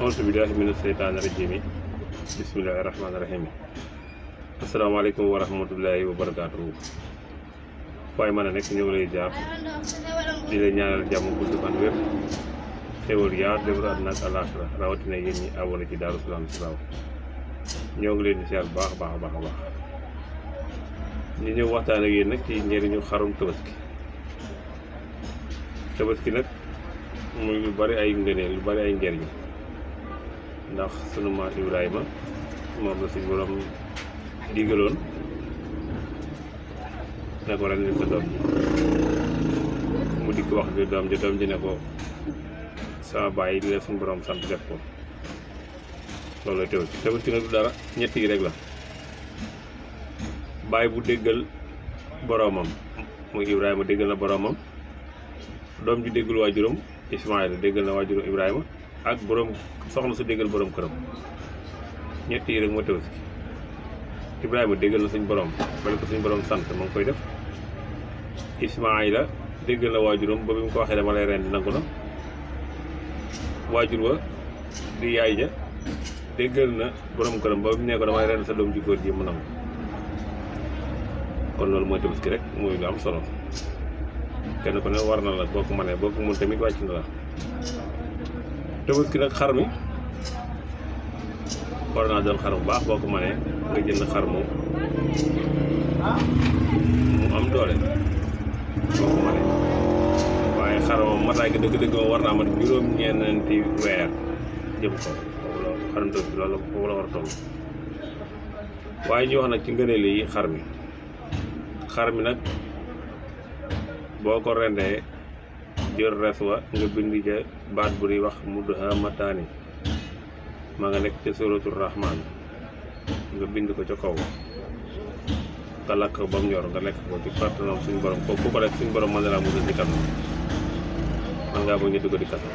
auzu billaahi mina seytaani rajiim bismillaahi rahmaani rahiim asalaamaaleykum wa rahmatullaahi wa barakaatuhu waaye man a nekk ñoo ngi lay jaar di la ñaanal jàmm gudd fan wér xéwal yaa defar àddina ak àllaaxira rawatina yéen ñi abonné ci Darou Salam ñoo ngi leen di siyaar baax a baax ñu ñëw waxtaan ak yéen nag ci njëriñu xarum tabaski nag muy lu bari ay ngëneel lu bari ay njëriñ ndax sunu maam Ibrahima moom la suñu borom digaloon ne ko ren sa doom mu dikk wax bi doom ji ne ko sama baay li la suñu borom sant def ko loolu la tabaski nag du dara ñett yi rek la baay bu déggal boroomam muy Ibrahima déggal na boroomam doom ji déggul waajuram Ismaïla déggal na waajuram Ibrahima ak borom soxna su déggal borom këram ñett yi rek moo tabaski Ibrahima déggal na suñ borom bala ko suñ borom sant ma ngi koy def Ismaïla déggal na waajuram ba bi mu ko waxee dama lay rendi nangu na waajur wa di yaay ja déggal na borom këram ba bi mu ne ko damay rendi sa doom ju góor ji mu nangu kon loolu mooy tabaski rek muy lu am solo kenn ku ne war na la boo ko mënee boo ko mën tamit wàcc na la tabaski nag xar mi war naa doon xar bu baax boo ko mënee nga jënd xar mu am doole boo ko mënee waaye xar moom mataay gi dëgg-dëgg moom war naa mat juróom-ñeenti weer jëm ko xarum tabaski loolu foofu la war a toll waaye ñu wax nag ci ngëneel yi xar mi nag boo ko rendee jël res wa nga bind ca baat bu ñuy wax mudhamataani ma nga nekk ca suratul rahman nga bind ko ca kaw nga lakk ba mu ñor nga lekk ko ci partenaire suñu borom ko ku ko lekk suñu borom mën na laa musal ci kaso man ngaa bëgg ñu dugg di kaso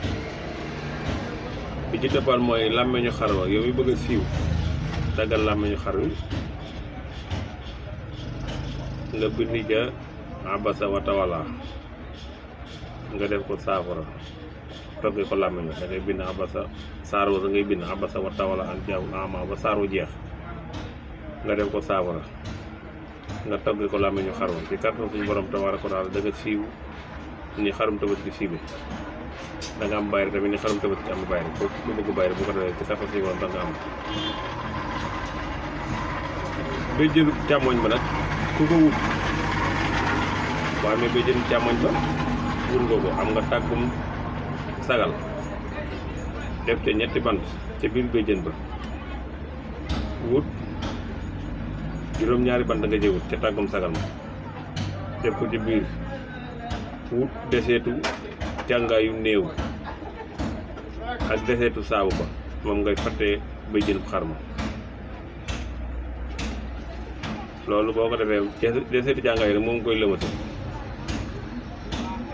bi ci toppal mooy làmmeñu xar wa yow mi bëgg a siiw daggal làmmeñu xar wi nga bind ca abasa wa tawala nga def ko saafara toggee ko làmmiñ da ngay bind abasa saar wa ngay bind abasa wa tawala ak jaaw ama ba saar wu jeex nga def ko saafara nga toggee ko làmmiñu xar wa ci kàttan suñu borom tabaaraka wa taala da nga siiw ni xarum tabaski siiwee da nga am bayre tamit ni xarum tabaski am bayre ko ku bëgg bayre bu ko defee ci kàttan suñu borom da nga am béjjënu càmmoñ ba nag ku ko wut boo amee béjjënu càmmoñ ba wut nga ko am nga tàggum sagal def te ñetti bant ca biir béjjën ba wut juróom-ñaari bant nga jëwut ca tàggum sagal ma def ko ci biir wut deseetu càngaayu néew ak deseetu saabu ba moom ngay fattee béjjën xar ma loolu boo ko defee deseetu càngaay rek moom koy lëmate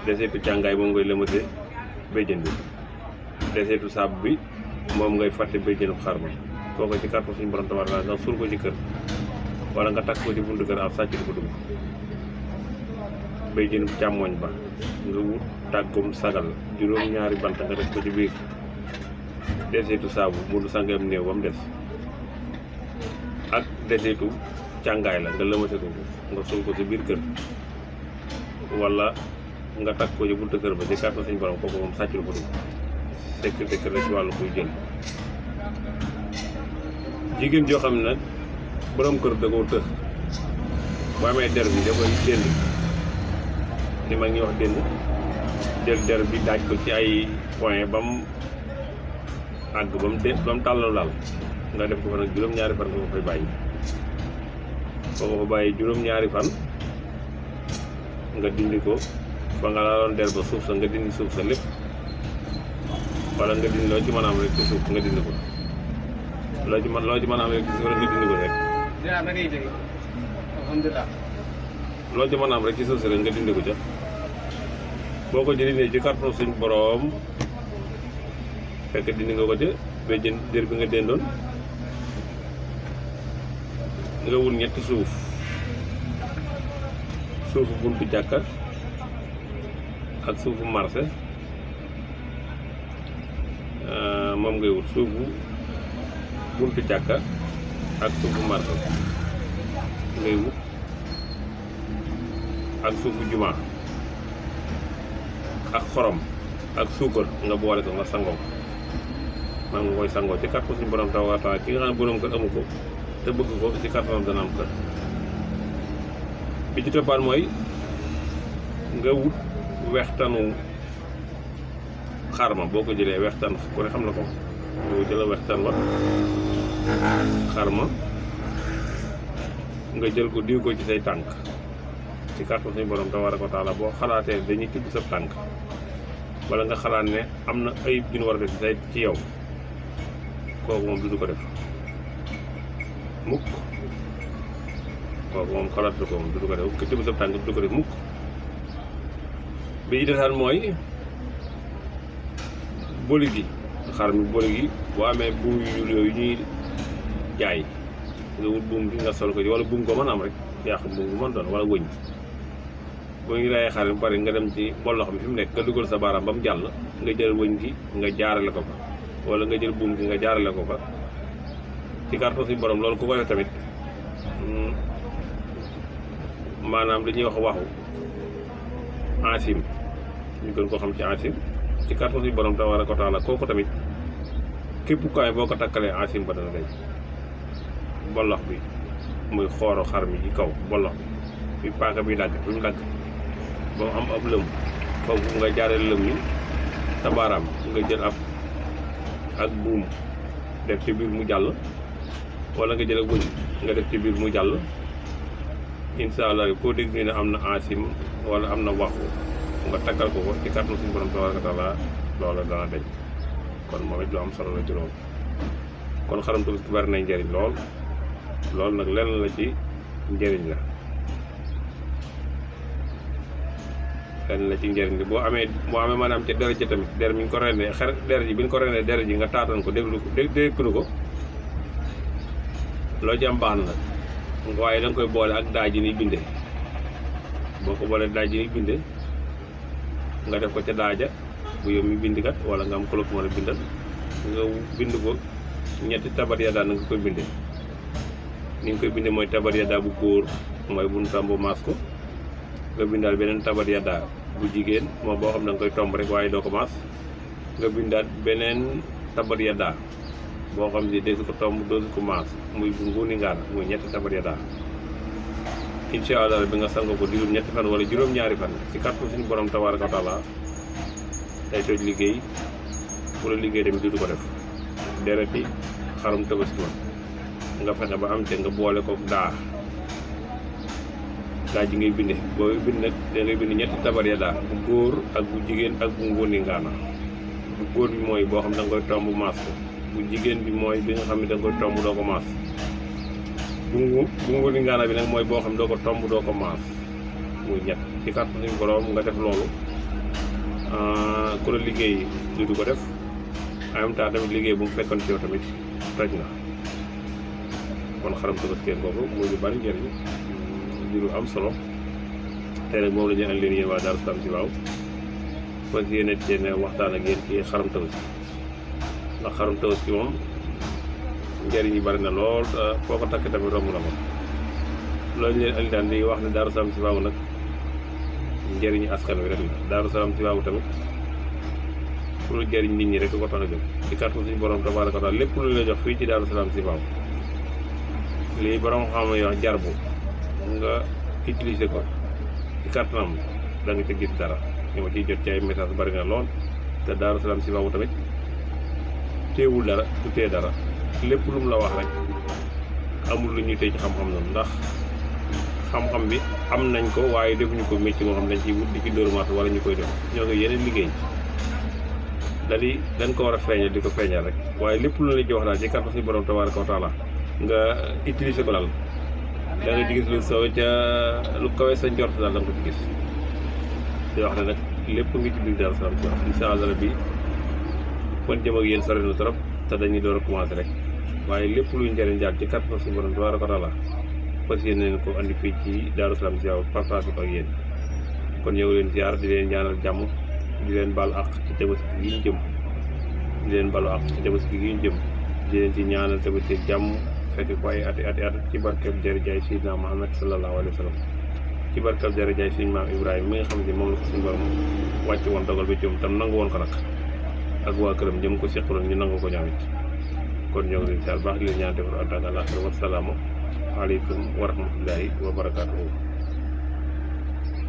deseetu càngaay moom ngay lëmate béjjën bi deseetu saabu bi moom ngay fàtte béjjënu xar ma kooku ci kàttan suñu borom tabaaraka nga suul ko ci kër wala nga takk ko ci buntu kër ab sàcc di ko dugg béjjënu càmmoñ ba nga wut tàggum sagal juróom-ñaari bant nga def ko ci biir deseetu saabu mu du sangam néew ba mu des ak deseetu càngaay la nga lëmate ko nga suul ko ci biir kër wala nga takk ko ci buntu kër ba ci kàttan suñu borom kooku moom sàccul ko dugg sécurité la ci wàllu kuy jël jigéen joo xam ne nag borom kër da koo tëx bu amee der bi da koy dénd li mag ñi wax dénd jël der bi daaj ko ci ay point ba mu àgg ba mu tàllalu daal nga def ko fa nag juróom-ñaari fan nga ko fay bàyyi boo ko fa bàyyi juróom-ñaari fan nga dindi ko ba nga laaloon der ba suuf sa nga dindi suuf sa lépp wala nga dindi loo ci mën a am rek ci suuf nga dindi ko loo ci mën a am rek ci suuf rek nga dindi ko rek loo ci mën a am rek ci suuf si rek nga dindi ko ca boo ko dindee ci kàttanu suñ boroom fekk dindi nga ko ca ba jën der bi nga dendoon nga wut ñetti suufu buntu jàkka ak suufu marché moom ngay wut suufu buntu jàkka ak suufu marto ngay wut ak suufu juma ak xorom ak suukar nga boole ko nga sangoo man nga koy sangoo ci kàttan suñu borom taw waxtaan ki nga xam ne borom kër amu ko te bëgg ko ci kàttanam dana am kër. bi ci toppaat mooy nga wut wextanu xarma boo ko jëlee wextan ku ne xam na ko boo jëlee wextan wa xarma nga jël ko diw ko ci say tànk ci kàttan suñu borom tabaaraka wa taala boo xalaatee dañuy tibb sa tànk wala nga xalaat ne am na ayib ju ñu war a def ci yow kooku moom du ko def mukk kooku moom xalaat ko moom du ko def ku tibb sa tànk du ko def mukk. bi ci desaan mooy boli gi xar mi boli gi boo amee buum yu ñuul yooyu ñuy jaay nga wut buum bi nga sol ko ci wala buum ko mën a am rek yaa xam buum bu mën doon wala wëñ boo ngi rayee xar mi pare nga dem ci bollox bi fi mu nekk nga dugal sa baaraam ba mu jàll nga jël wëñ gi nga jaarale ko fa wala nga jël buum gi nga jaarale ko fa ci kàttan suñu borom loolu ku ko def tamit maanaam li ñuy wax waxu asim ñu gën koo xam ci asim ci kàttan suñu borom tabaaraka wa taala kooku tamit képp kaay boo ko takkalee asim ba dana day bollox bi muy xooro xar mi ci kaw bollox bi fi paaka bi dagg fi mu dagg ba mu am ab lëm foofu nga jaaree lëm yi sa baaraam nga jël ab ak buum def ci biir mu jàll wala nga jël ak wëñ nga def ci biir mu jàll incha allah koo dégg ñu ne am na asim wala am na waxu nga takkal ko ko ci kàttan suñu borom tabaaraka wa taala loola dana deñ kon moom it lu am solo la ci loolu kon xaram Tabaski bari nañ njëriñ lool loolu nag lenn la ci njëriñ la lenn la ci njëriñ li boo amee maanaam ci deret ji tamit der mi ñu ko rendee der ji bi ñu ko rendee deret ji nga taatan ko déglu ko loo ci am baax na nag waaye da nga koy boole ak daaj yi ni binde boo ko boolee daaj yi ni binde nga def ko ca daaja bu yow mi bindikat wala nga am ku la ko mën a bindal nga bind ko ñetti tabat yaddaa na nga koy binde ni nga koy binde mooy tabat yaddaa bu góor mooy bu nu tàmboo maas ko nga bindaal beneen tabat yaddaa bu jigéen moom boo xam ne da nga koy tomb rek waaye doo ko maas nga bindaat beneen tabat yaddaa boo xam ne dee su ko tomb doo su ko maas muy bu nguuni ngaana muy ñetti tabat yaddaa incha allah bi nga sangoo ko diirum ñetti fan wala juróom-ñaari fan ci kàttan suñu borom tabaaraka wa taala day toj liggéey wala liggéey tamit du ko def dereti xarum Tabaski ma nga fexe ba am te nga boole ko daa ji ngay binde booy bind nag da ngay bind ñetti tabat yaddaa bu góor ak bu jigéen ak bu nguuni ngaana bu góor bi mooy boo xam ne da nga koy tomb maas ko bu jigéen bi mooy bi nga xam ne da nga koy tomb doo ko maas bu nguuni ngaana bi nag mooy boo xam ne doo ko tomb doo ko maas muy ñett ci kàttan suñu borom nga def loolu ku la liggéey du ko def en même temps tamit liggéey bu mu fekkoon ci yow tamit toj na kon xaram Tabaski boobu muy lu bari njëriñ di lu am solo tey nag moom la ñu andi leen yéen waa Darou Salam chifahou fas yéene seen waxtaan ak yéen ci xaram Tabaski ndax xaram Tabaski moom njëriñ yi bari na lool foo ko takk tamit romb na ko loolu leen andi daan di wax ne Darou Salam chifahou nag njëriñu askan wi rek la Darou Salam chifahou tamit pour lu jëriñ nit ñi rek ko tax a jóg ci kàttan suñu borom tabaaraka wa taala lépp lu la jox fii ci Darou Salam chifahou lii borom xam nga wax jarbu nga utiliser ko ci kàttanam da nga ci gis dara ñu ma ciy jot ci ay message bari na lool te Darou Salam chifahou tamit teewul dara du tee dara lépp lu mu la wax rek amul lu ñuy tey ci xam-xam noonu ndax xam-xam bi am nañ ko waaye defuñu ko métier moo xam dañ ciy wut di ci dóorumaat wala ñu koy def ñoo ngi yeneen liggéey dañ ko war a feeñal di ko feeñal rek waaye lépp lu la ci wax daal ci kàttan suñu borom tabaaraka wa taala nga utiliser ko daal da nga ci gis lu soo ca lu kawe sa njort daal da nga ko ci gis di wax ne nag lépp ngi ci biir Darou Salam chifahou incha allah bi kon jëm ak yéen sori na trop te dañuy door a commencé rek waaye lépp luy njëriñ daal ci kàttan suñu borom tabaaraka wa taala fas yéene leen ko andi fii ci Darou Salam chifahou partage ko ak yéen kon ñëw leen ziar di leen ñaanal jàmm di leen baal àq ci Tabaski yi ñu jëm di leen balu ak ci tabaski gi ñu jëm di leen ci ñaanal tabaski jàmm fekk ko ay ati ci barkeb jërëjaay Seydina Muhammad sallallahu alayhi wa sallam ci barkeb jërëjaay suñu maam Ibrahima mi nga xam ne moom la ko suñu borom wàcc woon dogal bi ci moom tam nangu woon ko nag ak waa këram jëm ko seqaloon ñu nangu ko ñaamit kon ñoo ngi leen si baax di leen ñaan defar àdduna ak àllaaxira wa salaamu aleykum wa rahmatullahi wa barakaatuhu